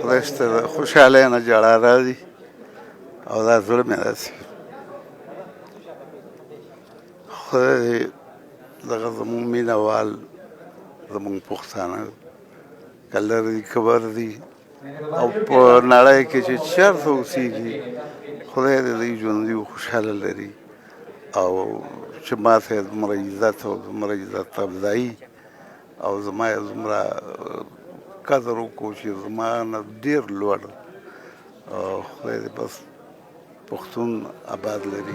خدای شته د خوشحالۍ نه ژړا راځي او دا زړه مې داسې. خدای دې دغه زموږ مینه وال، زموږ پښتانه که لر دي که بر دي او په نړۍ کې چې چېرته اوسېږي، خدای دې دوی ژوندي او خوشحاله لري او چې ما ته یې دومره عزت او دومره عزت افزایي او زما یې دومره قدر وکړو چې زما نه ډېر لوړ. خدای دې بس پښتون آباد لري.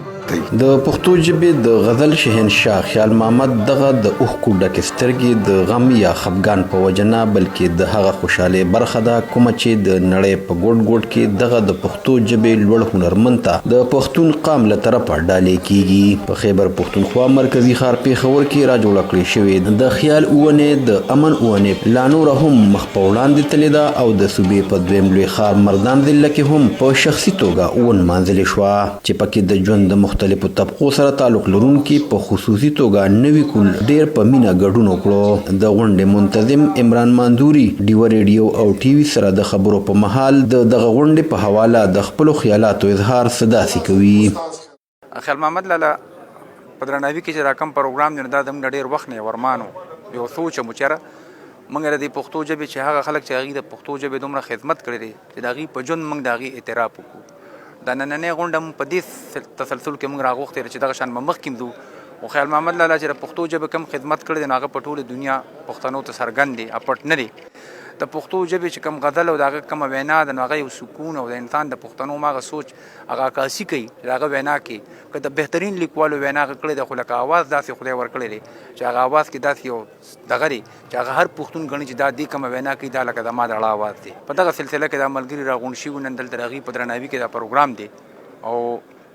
د پښتو ژبې د غزل شهنشاه خیال محمد دغه د اوښکو ډکې سترګې د غم یا خفګان په وجه نه، بلکې د هغه خوشحالۍ برخه ده کومه چې د نړۍ په ګوټ ګوټ کې دغه د پښتو ژبې لوړ هنرمند ته د پښتون قام له طرفه ډالۍ کیږي. په خیبر پښتونخوا مرکزي ښار پېښور کې را جوړه کړې شوې د خیال اوونۍ د امن اوونۍ لا نوره هم مخ په وړاندې تللې ده او د صوبې په دویم لوی ښار مردان ضلع کې هم په شخصي توګه ونمانځلې شوه چې پکې د ژوند د مختلفو طبقو سره تعلق لرونکي په خصوصي توګه نوي کول ډېر په مینه ګډون وکړو. د غونډې منتظم عمران ماندوري ډیوه ریډیو او ټي وي سره د خبرو په مهال د دغه غونډې په حواله د خپلو خیالاتو اظهار څه داسې کوي. خیال محمد لالا په درناوي کې چې دا کوم پروګرام دی، نو دا زموږ ډېر وخت نه ورمان و، یو سوچ مو چېرې موږ د دې پښتو ژبې چې هغه خلک چې هغوی د پښتو ژبې دومره خدمت کړی دی چې د هغوی په ژوند موږ د هغوی اعتراف وکړو. دا نننۍ غونډه موږ په دې تسلسل کې موږ راغوښتې ده چې دغه شان به مخکې ځو. خو خیال محمد لالا چې د پښتو ژبې کوم خدمت کړی دی، نو هغه په ټوله دنیا پښتنو ته څرګند دی، پټ نه دی. د پښتو ژبې چې کوم غزل او د هغه کومه وینا ده، نو هغه یو سکون او د انسان د پښتنو ماغه سوچ هغه عکاسي کوي چې د هغه وینا کې که د بهترین لیکوالو وینا هغه کړې ده، خو لکه اواز داسې خدای ورکړی دی چې هغه اواز کې داسې یو دغه دی چې هغه هر پښتون ګڼي چې دا دې کومه وینا کوي، دا لکه زما د اړه اواز دی. په دغه سلسله کې دا ملګري راغونډ شوي، نن دلته د هغوی په درناوي کې دا پروګرام دی او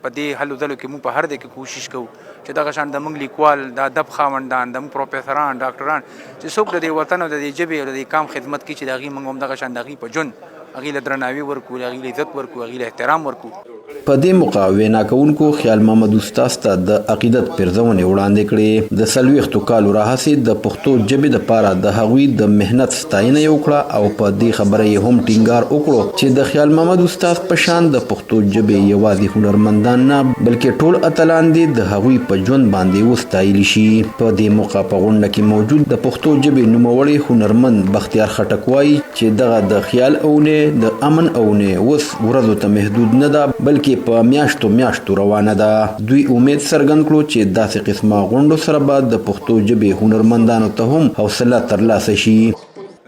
په دې هلو ځلو کې موږ په هر ځای کې کوشش کوو چې دغه شان د موږ لیکوال، د ادب خاوندان، د موږ پروفیسران، ډاکټران چې څوک د دې وطن او د دې ژبې او د دې قام خدمت کوي، چې د هغوی موږ هم دغه شان د هغوی په ژوند هغوی له درناوي ورکړو، هغوی له عزت ورکړو، هغوی له احترام ورکړو. په دې موقع وینا کوونکو خیال محمد استاد ته د عقیدت پیرزونې وړاندې کړې، د 40 کالو راهسې د پښتو ژبې دپاره د هغوی د محنت ستاینه یې وکړه او په دې خبره یې هم ټینګار وکړو چې د خیال محمد استاد په شان د پښتو ژبې یوازې هنرمندان نه، بلکې ټول اتلان دې د هغوی په ژوند باندې وستایل شي. په دې موقع په غونډه کې موجود د پښتو ژبې نوموړی هنرمند بختیار خټک وایي چې دغه د خیال اونۍ د امن اونۍ اوس ورځو ته محدود نه ده، بلکې په میاشتو میاشتو روانه ده. دوی امید څرګند کړو چې داسې قسمه غونډو سره به د پښتو ژبې هنرمندانو ته هم حوصله ترلاسه شي.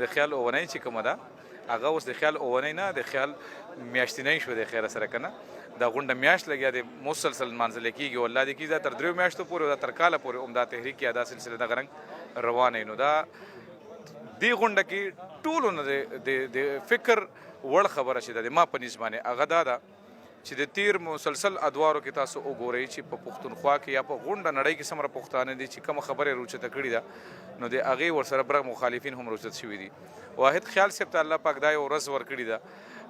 د خیال اوونۍ چې کومه ده، هغه اوس د خیال اوونۍ نه، د خیال میاشتنۍ شو د خیره سره کنه. دا غونډه میاشت لګیا دی مسلسل نمانځل کېږي او الله دې کړي دا تر 3 میاشتو پورې او دا تر کاله پورې هم دا تحریک یا دا سلسله دغه رنګ روانه. نو دا دې غونډه کې ټولو نه د فکر وړ خبره چې ده ما په نس باندې، هغه دا ده چې د تیر مسلسل ادوارو کې تاسو وګورئ چې په پښتونخوا کې یا په غونډه نړۍ کې څومره پښتانه دي چې کومه خبره روچته کړې ده، نو د هغې ورسره برغ مخالفین هم روچت شوي دي. واحد خیال صاحب ته الله پاک دا یو ورځ ورکړې ده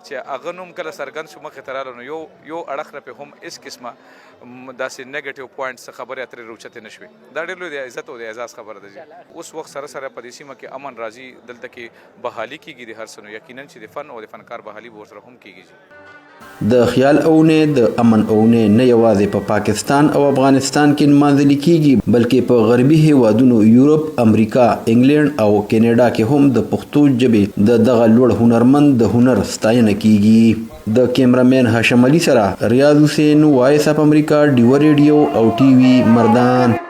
چې هغه نوم کله څرګند شو، مخې ته راغله، نو یو یو اړخ نه پې هم هېڅ قسمه داسې نیګیټیو پوینټ څه خبرې اترې روچتې نه شوې. دا ډېر لوی د عزت او د اعزاز خبره ده چې اوس وخت سره سره په دې سیمه کې امن راځي، دلته کې بحالي کېږي د هر څه، نو یقینا چې د فن او د فنکار بحالي به ورسره هم کېږي. د خیال اونۍ د امن اونۍ نه یوازې په پاکستان او افغانستان کې نمانځل کیږي، بلکې په غربي هیوادونو یورپ، امریکا، انګلند او کینیډا کې هم د پښتو ژبې د دغه لوړ هنرمند د هنر ستاینه کیږي. د کیمرامین هاشم علي سره ریاض حسین، وایس اف امریکا، ډیوه ریډیو او ټي وي، مردان.